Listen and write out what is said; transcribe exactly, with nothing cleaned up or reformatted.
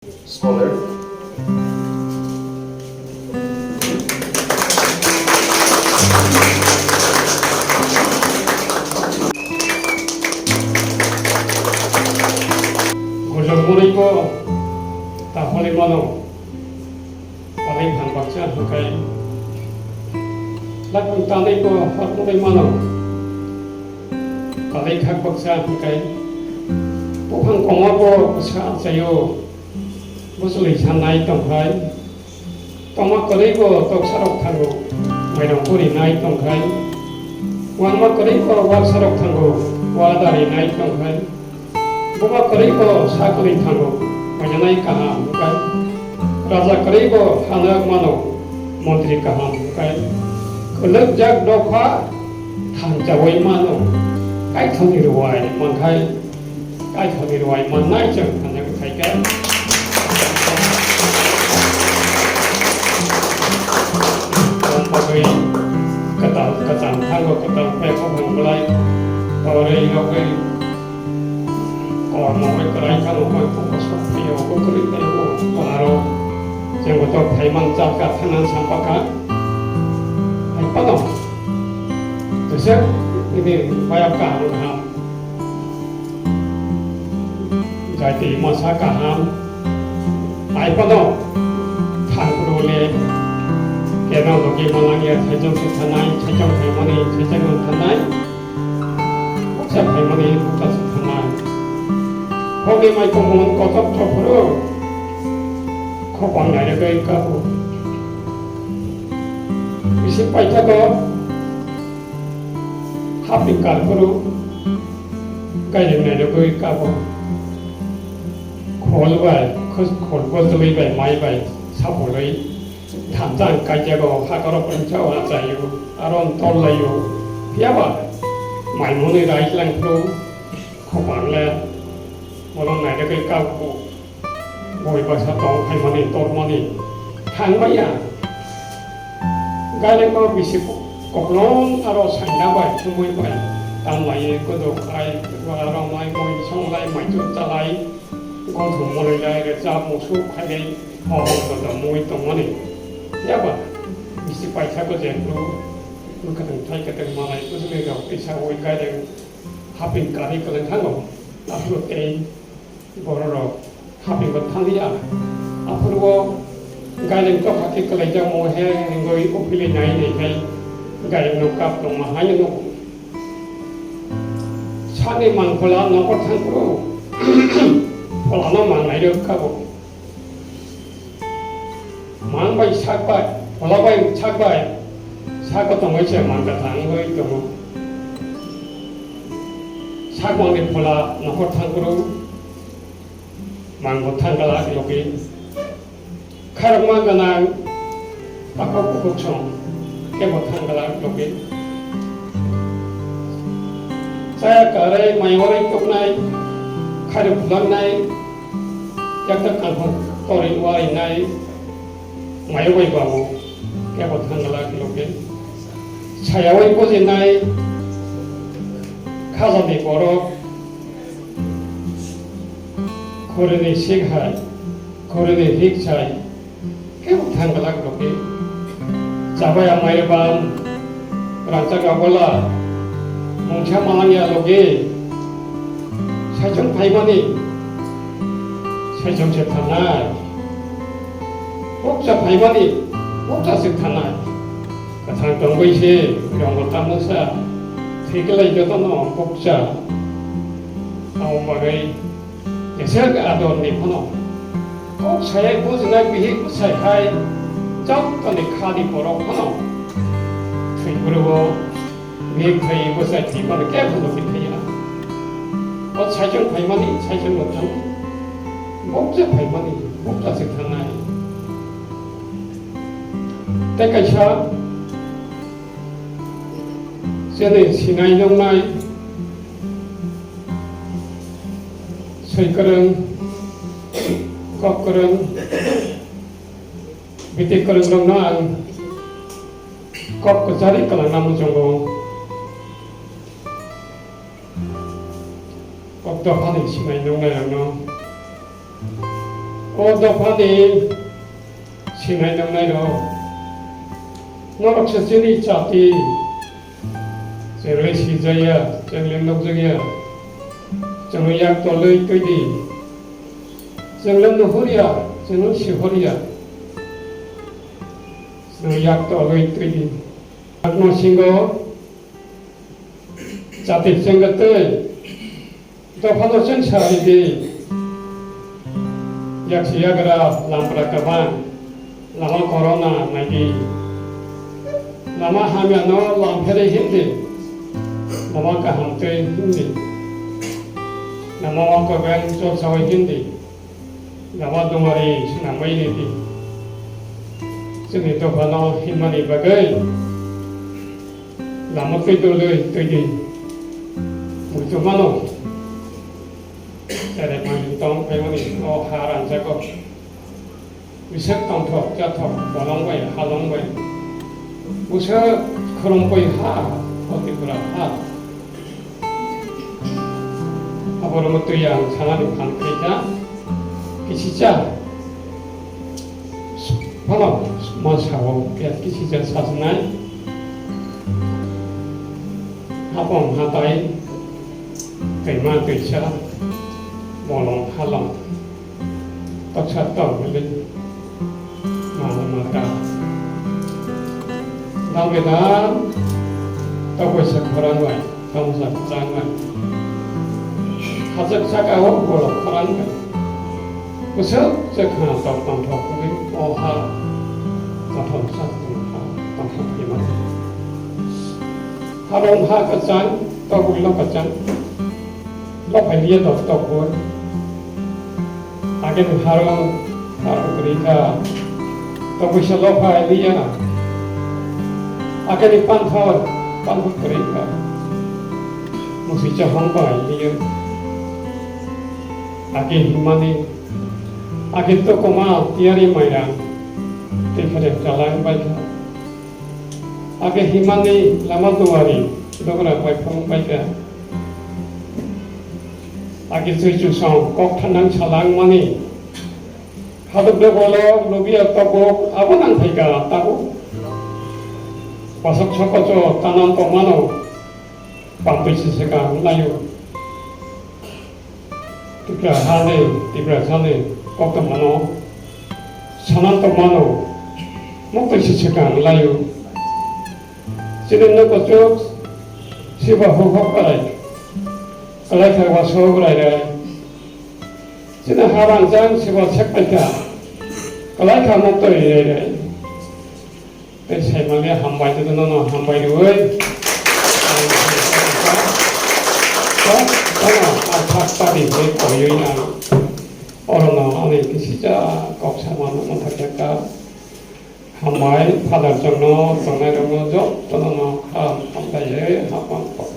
Scholar. Gojok mwnwi bo taphali mano, palai phan baksa hwnkhe, lakhung tanwi bo hor mwnwi mano, palai khak baksa hwnkhe, buphang koma bo bwsa achaio. Bwswlwi sanai tongkhai, tongma kwrwi bo toksarok thango, mairang purinai tongkhai, wngma kwrwi bo waksarok thango, wa darinai tongkhai, buma kwrwi bo sa kwrwi thango, wainanai kaham hwnkhe, raja kwrwi bo hanok mano, montri kaham hwnkhe, kwlwkjak dopha thanchawi mano, kaithoni rwai mankhai. Kaithoni rwai mannai chwng hamjagwi phaikha. Tongpagwi kwtal kwcham thango, kwtal khe buphang bwlai torwi rogwi kormo bai kwrai thango, koi kok sok phaiyo, bo kwrwi taibo, bo aro chwngbo tok phaiman chalka thangna sampakha. Hai phano jesa ini bayap kaham kaham. Jaiti masa kaham. Ai phano thangphuru le kebang logi malangya, saichung se thanai, saichung thaimani, saichung thanai. Bukcha thaimani, bukcha se thanai. Hogwi mai komon kotor chophuru khopang nai rwgwi kabu. Bisi paithago hapni karphuru. Kaijaknai rwgwi kabo. Khol bai, khol bwtwlwi bai, mai bai sapulwi thamsa ang kaijago, hakhoro pwnsa o achaio, aro ang tollaio. Phiyaba mai mwnwi rai langphuru, khopang le bono nairwgwi kabo. Boi baksa tong phaimani tormani thangmaya. Gailengma bisi koklong aro saina bai thumui bai tamlai kwdwk khai aro mai mui songlai maitu chalai gothum moloilai rwchap musuk khailai hohom joto mui tongmani. Yaba bisi paisa ko jepru kwthwng thai kwthwng malai bwswlwi rok tisa oi gaileng haping kari kwlwng thango. Aphuru tei Bororok hapingo thangya. Aphuru o gaileng tokha khe kwlaijak mo he hwnwi uphilwi nai nai khai gaileng no kap tongma haino nugo. Sakni mang phola nokol thangphuru pholano mang nai rw kabo. Mang bai sak bai, phola bai sak bai, sako tongwi se mang kwthang wngwi tongo. Sak mangni phola nokhor thangphuru mang bo thang kala logi. Kharokma gwnang takhuk bukhuk song kebo thang kala logi. Chaya kwrwi mai orwi tuknai, khairok phulaknai, yakta kanphang torwi warinai, mayo bai babo kebo thang kala logi. Chayawai bujinai, khajani borok, Khoreni sik hai, khoreni hik sai, kebo thang glak rokni. Chabai amai bam, rangchak abola, mungsa malangya logi, saichung phaimani, saichung se thangnai, bukcha phaimani, bukcha se thangnai. Kwthang tongwi se, rongo tamo sa, thwiklai jotono bukcha, amo bagwi. Jesa ador ni phano kok saya bujna bihik bwsai hai jotoni khani borok phano thwi bwrwi o bihik khai bwsai thwi phano khe phano bithaya. O saichung phaimani, saichung no thang, bokcha phaimani, bokcha se thangnai. Tei kaisa chini sinai nungnai Swi kwrwng, kok kwrwng, biti kwrwng rokno ang kok kwchari kwlangna muchungo. Kok dophani sinai nungnai rokno. O dophani sinai nangnairok, norok se chini chati, chwngli sijaya, chwngli nukjakya, chwngno yak tolwi twidi, chwngno nuhurya, chwngno sihorya, chwngno yak tolwi twidi. Hakno singo chati chenggatwi. Dophano chwng sawi di, yaksi yagra lampra kabang, lama corona nai di, lama hamyano lampheri hindi, lama kaham twi hindi, lama wakwbeng chol sawi hindi, lama dongari swnamwi nidi. Chwngni dophano himmani bagwi lama twi dului twi di, muitu mano. Tere mani tong phaimani o ha ranjago. Bisek tongthok chathok bolong bai halong bai. Busa khorong bai ha o Tripura ha. Aborok twi ang sanani phan khaikha. Kisicha. Phano ma sao kisicha sajnai. Hapong hatai, twima twisa, bolong halong, toksa tong hili, mal mata. Dal beda, tokoi se khorang bai, tongsa khorang bai. Hajak saka o bolong khorang bai. Bwswk se khna tok tongthok hili, o ha, tongthok sa tongthok, tongthok hima. Harong ha kwchang, tokwi lo kwchang. Lophai liya dok tokbo. Age ni harong, harong kwrwi kha. Tokwi se lophai liya. Age ni panthor, panthor kwrwi kha. Musi chahong bai liya. Age himani, age tokoma tiyari mairang. Tei khe chalai bai kha. Age himani lama duari dogra bai phang bai kha. Age chwi chusong kok thanang salang mani. Haduk de bolo lubia tokok abo nang phaika tabo. Pasok sokocho tanam tongmano. Pampui se seka layo. Tipra hane, Tipra sane, kok tongmano. Sanan tongmano. Mokto se seka layo. Chini no kochok siba ho ho kalai. Kalai kha wa so rai rai. Chini harang jang siba sek pai kha. Kalai kha mokto rai rai. Tei saimanya hambai tei nono hambai rwi. Kono a sak tadi hoi koyoi ang. Orono ani kisija kok sama no thakya ka. Hambai Father chongno tongnai rokno jottono no ham hambai ye hapang kok